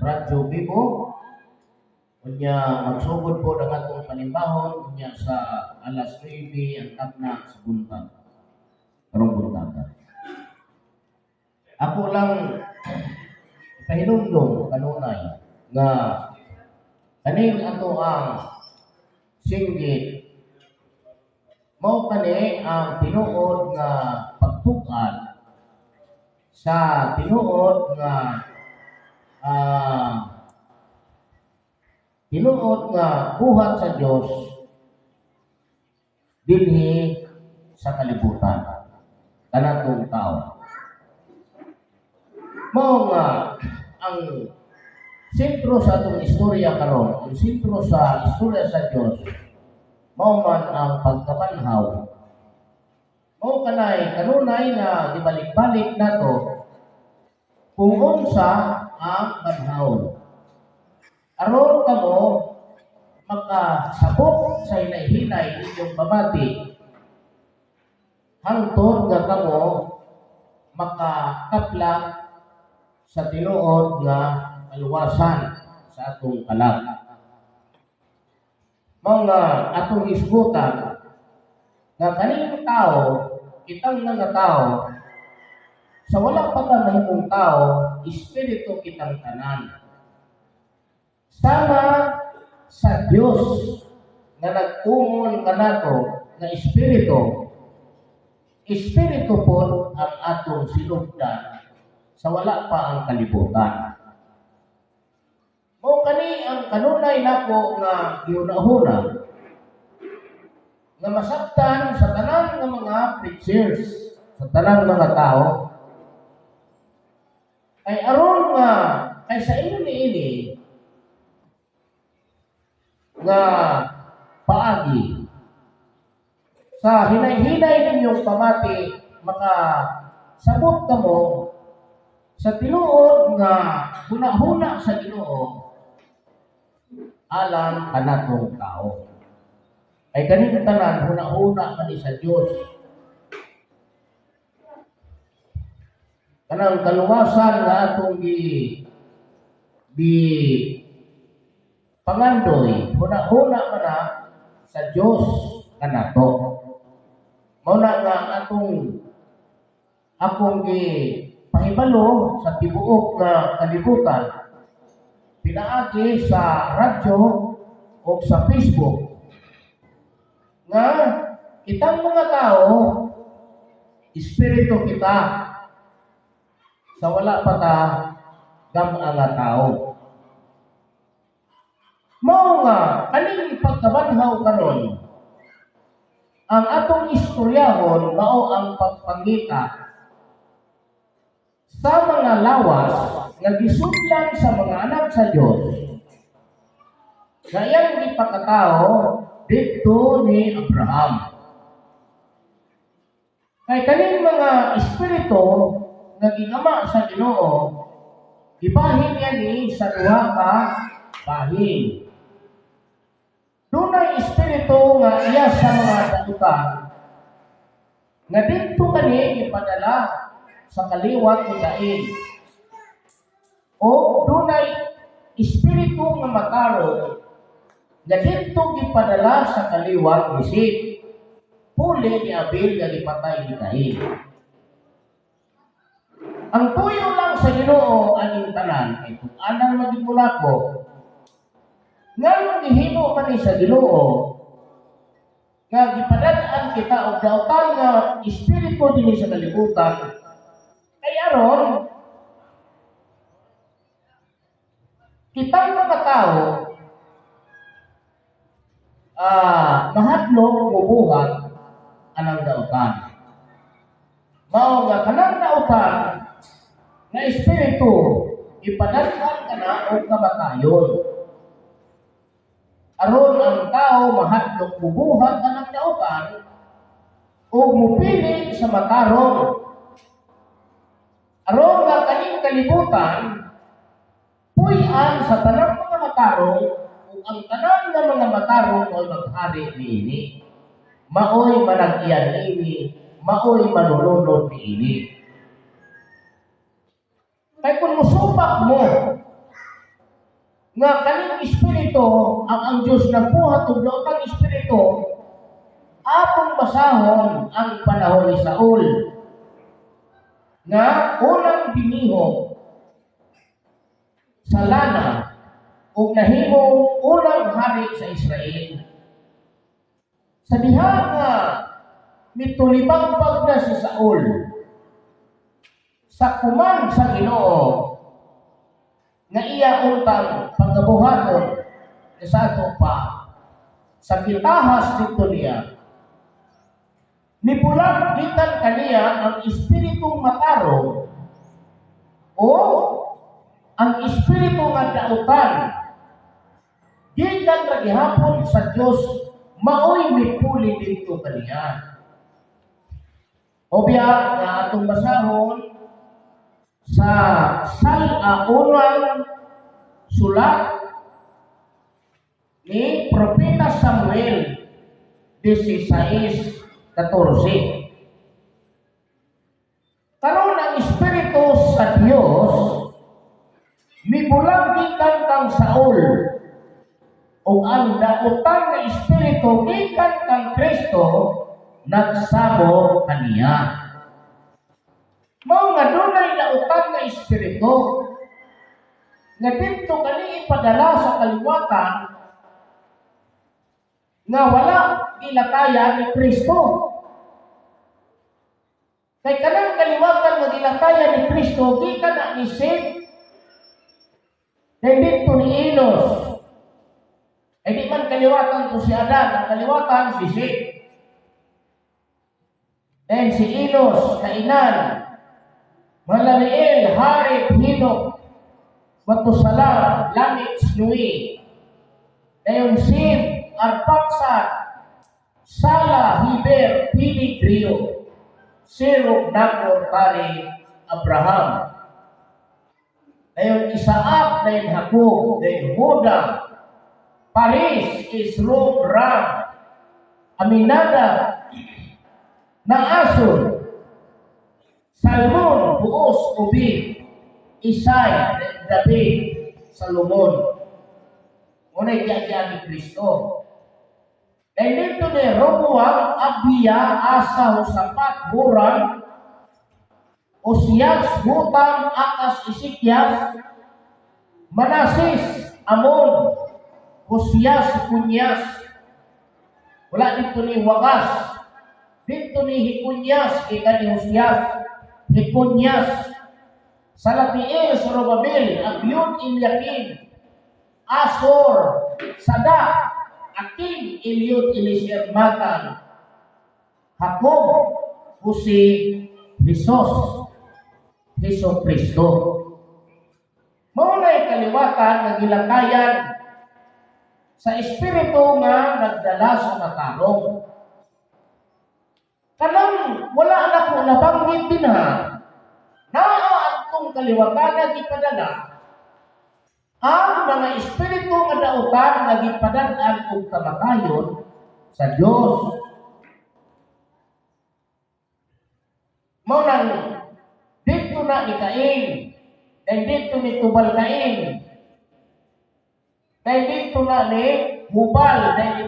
Radyo Bibo. Unya magsugod po ang atong panimbahon unya sa alas 9 ang tapna sa buntag. Karong buntaga. Ako lang pahinumdum kanunay nga kaning ato ang singgit mao kani ang tinuod nga pagtug-an sa tinuod nga buhat sa Dios dinhi sa kalibutan kanatong tao. Mao nga ang sentro sa atong istorya karon, ang sentro sa istorya sa Dios, mao man ang pagkabanhaw. Mao kanay kanunay nga gibalik-balik nato kung unsa ang banhawon. Aron kamo makasabot sa hinay-hinay inyong pamati hangtod nga kamo makakaplak sa tinuod nga kaluwasan sa atong kalag. Mao nga atong hisgutan nga kaning tao, kitang mga tao, sa wala pa ta mahimong tao, espiritu kitang tanan. Sama sa Dios nga nag-umol kanato nga espiritu, espiritu po ang atong sinugdan sa wala pa ang kalibutan. Mao kani ang kanunay nako nga gihuna-huna nga masabtan sa tanan nga mga preachers, sa tanan mga tao. Kay aron nga kay sa inyo niini nga paagi sa hinay-hinay ninyong pamati, makasabot kamo sa tinuod nga huna-huna sa Ginoo alang kanatong tao. Kay kaning tanan huna-huna kani sa Dios. Kanang kaluwasan nga atong gi gi pangandoy, huna-huna man na sa Dios kanato. Mao na nga atong akong gi pahibalo sa tibuok nga kalibutan pinaagi sa radyo o sa Facebook nga kitang mga tao, espiritu kita sa wala pa ta gam-a nga tao. Mao nga kaning pagkabanhaw karon, ang atong istoryahon mao ang pagpangita sa mga lawas nga gisudlan sa mga anak sa Dios nga iyang gipakatao didto ni Abraham. Kay kaning mga espiritu nga gingama sa Ginoo, gibahin niya ni sa duha ka bahin. Dunay espiritu nga iya sa mga dautan nga didto kani gipadala sa kaliwat ni Cain. O dunay espiritu nga matarong nga didto gipadala sa kaliwat ni Seth. Puli ni Abel nga gipatay ni Cain. Ang tuyo lang sa Ginoo aning tanan kay kung anang maging mulako nganong gihimo man ni sa Ginoo nga gipadad-an kita og dautan nga espiritu dinhi sa kalibutan, kay aron kitang mga tao mahadlok mubuhat anang dautan. Mao nga kanang dautan nga espiritu ipadad-an kana og kamatayon. Aron ang tao mahadlok mubuhat anang dautan ug mupili sa matarong. Aron nga kaning kalibutan puy-an sa tanang mga matarong ug ang tanan nga mga matarong mo'y maghari niini. Maoy manag-iya niini, maoy manununod niini. Kay kung musupak mo Nga kaning espiritu ang Dios nagbuhat og daotang espiritu, atong basahon ang panahon ni Saul nga unang binihog sa lana ug nahimong unang hari sa Israel. Sa diha nga mitulibagpag na si Saul sa command sa Ginoo nga iya untang pagabuhaton sa ato pa sa kitahas dito niya, nibulag gikan kaniya ang espiritong matarong o ang espiritu nga dautan gikan ra gihapon sa Dios, maoy mipuli didto kaniya. O biya nga atong basahon sa sal unang sulat ni Propeta Samuel 16:14. Karon ang espiritu sa Dios mibulag gikan kang Saul ug ang dautan nga espiritu gikan kang Kristo nagsamo kaniya. Mao nga dunay dautan nga espiritu nga didto kani ipadala sa kaliwatan nga wala gilatayan ni Kristo. Kay kanang kaliwatan nga gilatayan ni Kristo gikan na ni Seth, kay didto ni Enos. Eh di man kaliwatan to si Adan, ang kaliwatan si Seth. Then si Enos, Cainan, Malaleel, Jared, Henoc, Matusalah, Lamech, Noe. Dayon Sem, Arpaksad, Sala, Heber, Peleg, Reu, Serug, Nacor, Tare, Abraham. Dayon Isaac, dayon Jacob, dayon Juda, Paris, Esrom, Ram, Aminadab, Naason, Salmon, Boaz, Obed, Isai, David, Salomon. Unay giagyan ni Kristo. Dahil dito ni Roboam, Abia, Asa, Josaphat, Joram, Osias, Jotam, Akas, Ezekias, Manases, Amon, Josias, Jeconias. Wala dito ni Wakas. Dito ni Jeconias, ika ni Josias, Jeconias, Salatiel, Zorobabel, Abiud, Eliakim, Asor, Sadoc, Akim, Eliud, Eliezer, Matan, Jacob, Jose, Jesus, Jesu Kristo. Mao na'y kaliwatan nga gilakayan sa espiritu nga nagdala sa matarong. Kanang wala na ko nabanggit din ha, naa atong kaliwatan nga gipadala ang mga espiritu nga dautan nga gipadad-an og kamatayon sa Dios. Mao nang dito na ni Cain, dahil dito ni Tubal Cain, dahil dito na ni Hubal, dahil ni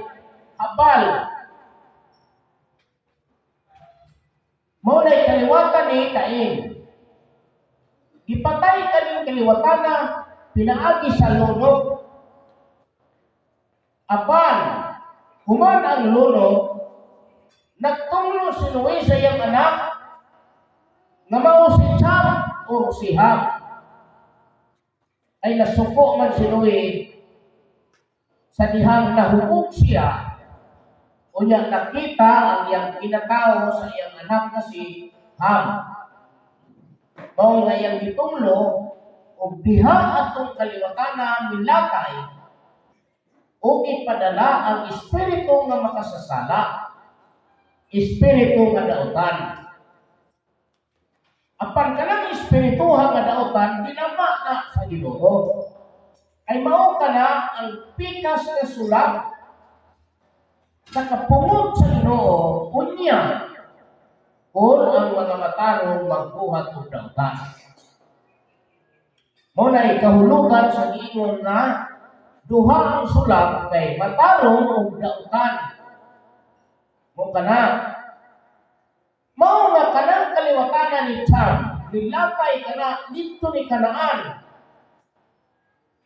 Habal. Mao na'y kaliwatan ni Cain. Gipatay kaning kaliwatan na pinaagi sa lunok. Apan, human ang lunok, nagtunglo si Noe sa iyang anak nga mao si Cham o si Ham. Ay nasuko man si Noe sa dihang nahubog siya, unya nakita ang iyang kinatao sa iyang anak na si Ham. Mao nga iyang gitunglo og diha atong kaliwatana milakay o ipadala ang espiritu nga makasasala, espiritu nga dautan. Apan kanang espiritu nga dautan ginama na sa Ginoo. Ay mao kana ang pikas nga sulat sa kapungot sa Ginoo unya kung ang mga matarong magbuhat og dautan. Mao na kahulugan sa giingon nga Duha ang sulap kay matarong ug dautan. Mo kana. Mao nga kanang kaliwatana ni Cham, nilapay kana didto ni Kanaan.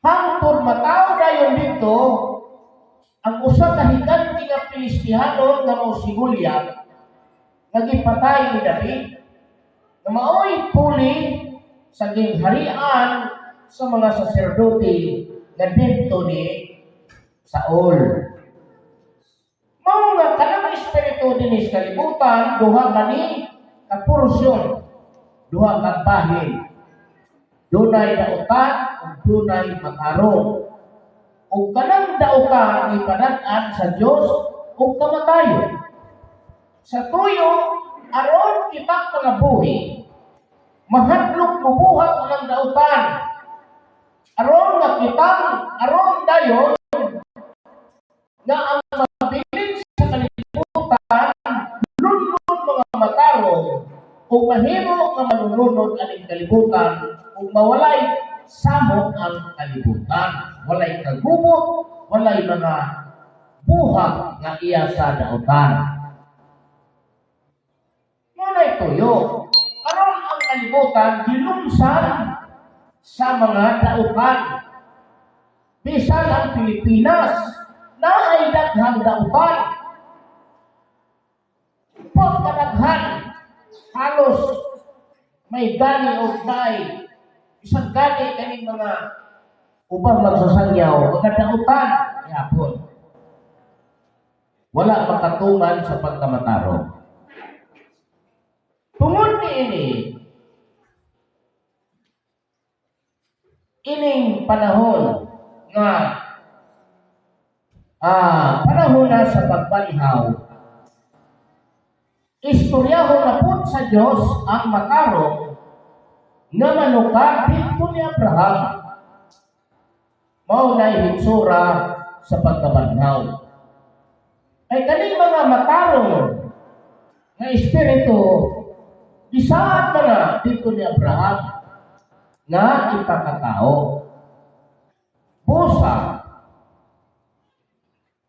Hangtod matawo dayon didto ang usa ka higante nga Pilistihanon nga mao si Goliath nga gipatay ni David, nga maoy puli sa gingharian sa mga saserdote nga didto ni Saul. Mao nga kanang espiritu dinhi sa kalibutan, duha kani ka porsyon, duha ka bahin. Dunay dautan ug dunay matarong. Ug kanang dautan gipadad-an sa Dios ug kamatayon. Sa tuyo, aron kitang mga buhi, mahadlok mubuhat ang dautan. Aron nga kitang, aron dayon, nga ang mabilin sa kalibutan, lunlun mga matarong, ug mahimo nga manununod aning kalibutan, ug mawalay samok ang kalibutan. Walay kagubot, walay mga buhat nga iya sa dautan. Muna'y tuyo. Aron ang kalibutan gilumsan sa mga dautan. Bisan ang Pilipinas, naay daghang dautan. Pagkadaghan, halos may gani o naay isang gani kaning mga ubang magsasangyaw, mga dautan, yapon. Wala makatuman sa pagkamatarong. Tungod ni ini, ining panahon nga panahon na sa pagbanhaw, istoryahon na pud sa Dios ang matarong nga manuka didto ni Abraham. Mao na hitsura sa pagkabanhaw. Ay kaning mga matarong nga espiritu gisaad man na didto ni Abraham nga ipakatao. Busa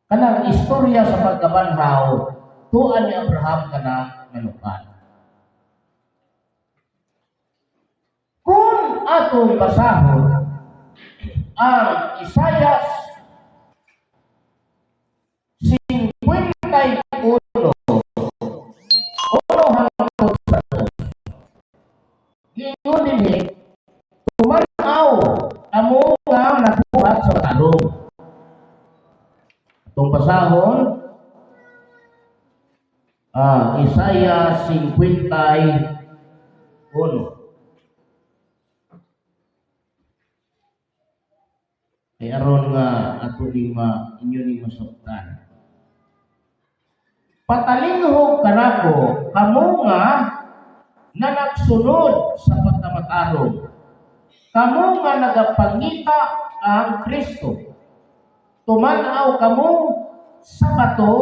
kanang istorya sa pagkabanhaw, tuan ni Abraham kana manukan. Kung atong basahon ang Isayas 51, 1 hangtod sa 2. Giingon dinhi, "Tumanaw kamo nga nabuhat sa matarong." Atong basahon Isaiah 51. Kay aron nga ato ning ma inyo ning masabtan. "Patalinghog kanako kamo nga nanagsunod sa pagkamatarong. Kamo nga nagapangita ang Kristo. Tumanaw kamo sa bato,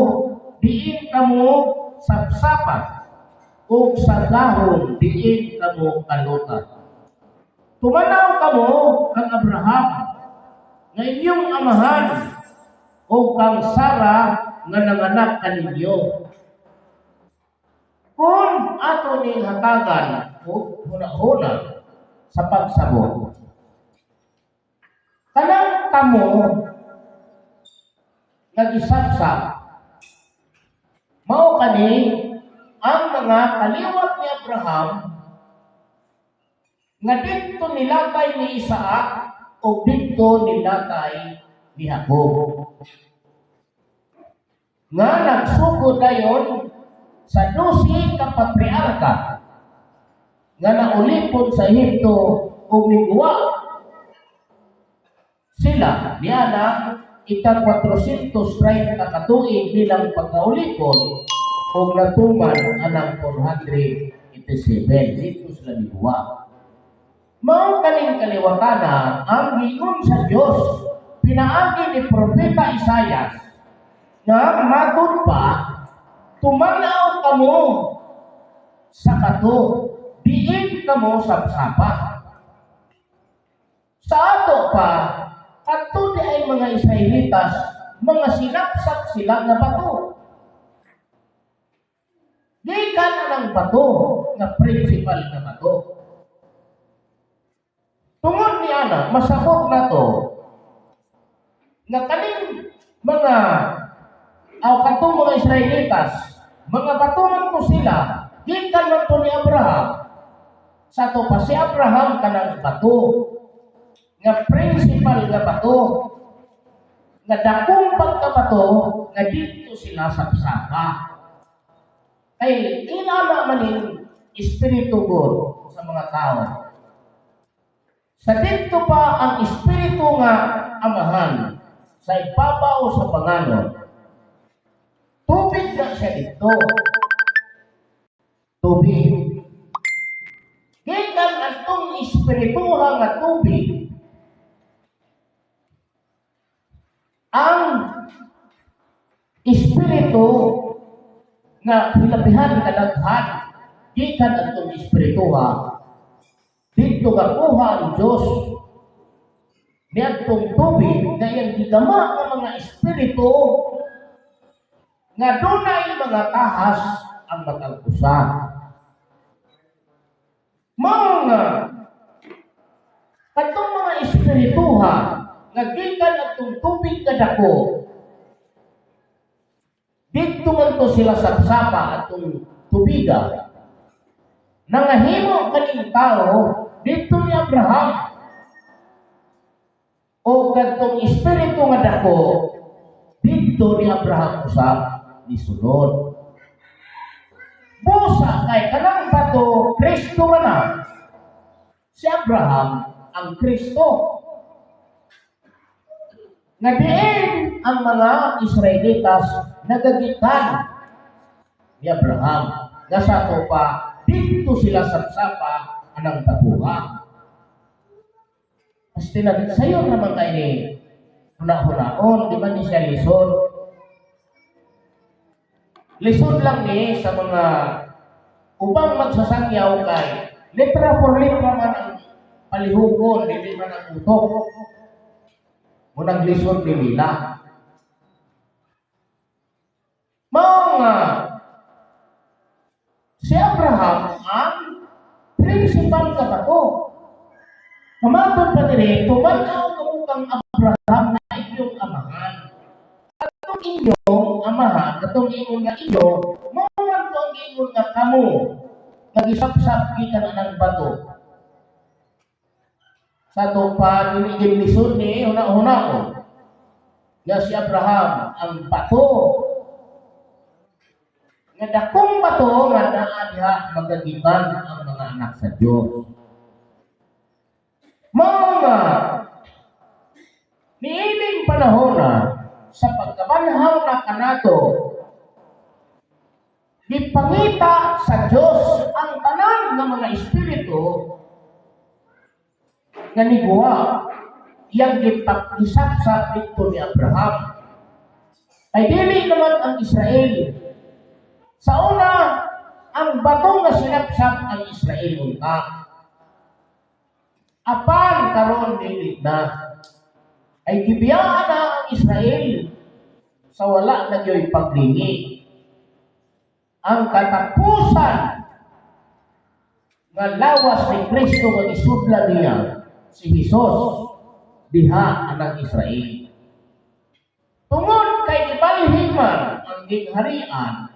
diin kamo sapsapa, ug sa gahom diin kamo kaluta. Tumanaw kamo kang Abraham, nga inyong amahan, o kang Sara nga nanganak kaninyo." Kung ato ning hatagan og hunahuna sa pagsabot, kanang kamo nga gisapsap, mao kani ang mga kaliwat ni Abraham nga didto nilatay ni Isaac o didto nilatay ni Jacob. Nga nagsugod dayon sa 12 ka patriarka nga naulipon sa Ehipto ug miguwa sila niana ika 430 ka tuig bilang pagkaulipon ug natuman anang 487 dito sila miguwa. Mao kaning kaliwatana ang giingon sa Dios pinaagi ni Propeta Isayas nga matud pa, "Tumanaw kamo sa bato, diin kamo sapsapa." Sa ato pa, kadto di ay mga mga Israelitas, mga sinapsap sila nga bato. Gikan ang bato nga principal nga bato. Tungod ni ana, masabot nato nga kaning mga aw katong mga Israelitas, mga bato man ko sila, gikan man to ni Abraham. Sa ato pa si Abraham kanang bato nga principal nga bato nga dakong pagkabato nga dito sila sapsapa. Kay inama maning espiritu God sa mga tao. Sa dito pa ang espiritu nga amahan sa ibabaw sa panganod. Tubig na siya dito. Tubig. Gikan atong espirituha nga tubig, ang espiritu nga hilabihan kadaghan gikan atong espirituha dito gakuha ang Diyos niadtong tubig nga iyang gigama ang mga espiritu nga dunay mga tahas ang matag usa. Mao nga katong mga espirituha nga gikan atong tubig kadako, didto man to sila sapsapa atong tubiga. Nangahimo kaning tao didto ni Abraham o kadtong espiritu nga dako, didto ni Abraham usab nisunod. Busa kay kanang bato, Kristo man na. Si Abraham ang Kristo. Nga diin ang mga Israelitas nagagikan ni Abraham. Nga sa ato pa, dito sila sapsapa anang batuha. Basta na, sayo naman kay ni huna-hunaon, di ba ni siya lisod? Lisod lang ni sa mga ubang magsasangyaw kay letra por letra man ang palihukon, dili man ang utok. Munang lisod ni nila. Mao nga si Abraham ang principal ka bato. Kamatod pa diri, tuman-aw kamo kang Abraham na inyong amahan. Atong inyong amahan, katong ingon nga inyo, mao man to ang ingon nga kamo, nagisapsap gikan anang bato. Sa ato pa, dili gyud lisod ni huna-huna ko nga si Abraham ang bato nga dakong bato nga naa diha magagikan ang mga anak sa Dios. Mao nga niining panahon na sa pagkabanhaw na kanato, gipangita sa Dios ang tanan nga mga espiritu nga niguwa iyang gipagisapsap dito ni Abraham. Ay dili naman ang Israel. Sa una, ang bato nga sinapsap ang Israel unta. Apan karon dili na. Ay gibiyaan na ang Israel sa wala na gyoy paglingi. Ang katapusan nga lawas ni Kristo nga gisudla niya si Hesus diha anang Israel. Tungod kay gibalhin man ang gingharian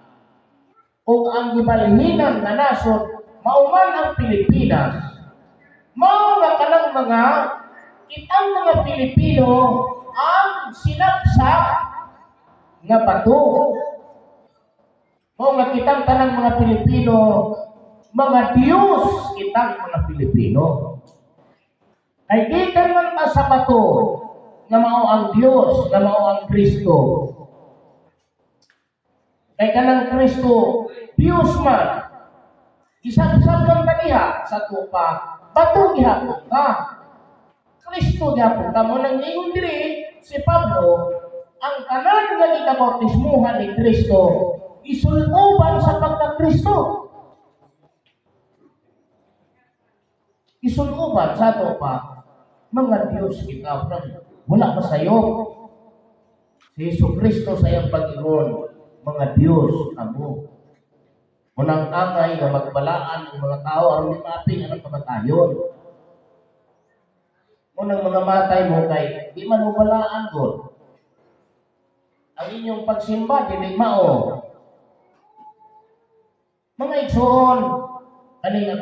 o ang gibalhinan nga nasod mao man ang Pilipinas, mao nga kanang mga kitang mga Pilipino ang sinapsap nga bato. Mao nga kitang tanang mga Pilipino, mga Diyos kitang mga Pilipino. Kay gikan man ka sa bato nga mao ang Dios, nga mao ang Kristo. Kay kanang Kristo, Dios man. Isabsab man kaniha sa tupa, bato gihapon ka. Kristo gihapon ka. Mao nang ingon diri si Pablo, ang tanan nga gikabautismuhan ni Kristo, isuluban sa pagka-Kristo. Isuluban sa ato pa, mga Diyos kita, wala masayop. Si Hesus Kristo sa iyang pag-ingon, "Mga Diyos kamo." Unang angay nga magbalaan ang mga tao aron di maaping ang kamatayon. Unang mga matay mo kay di man mo balaan gud. Ang inyong pagsimba dili mao. Mga igsoon, kaning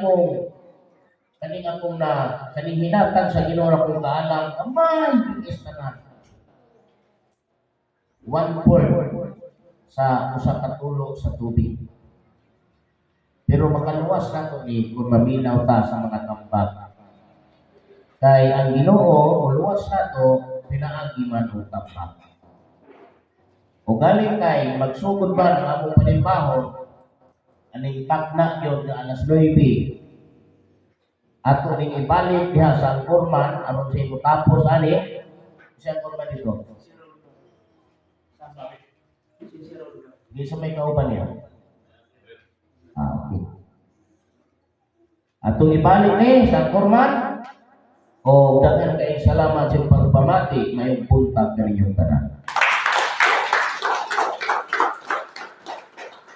akong na kaning hinatag sa Ginoo akong kaalam, amay is tanan. One fourth sa usa ka tulo sa tubig. Pero makaluwas nato ni kung maminaw ta sa mga tambag. Kay ang Ginoo moluwas nato pinaagi man og tambag. O galing kay magsugod ba ang among panimbahon aning takna gyud nga alas 9, ato ning ibalik diha sa angkorman aron sa imo tapos ani siya angkorman dito. Di sa may kauban niya. Ah, okay. Atong ibalik ni sa angkorman o daghan kay salamat sa pagpamati. Mayong buntag kaninyong tanan.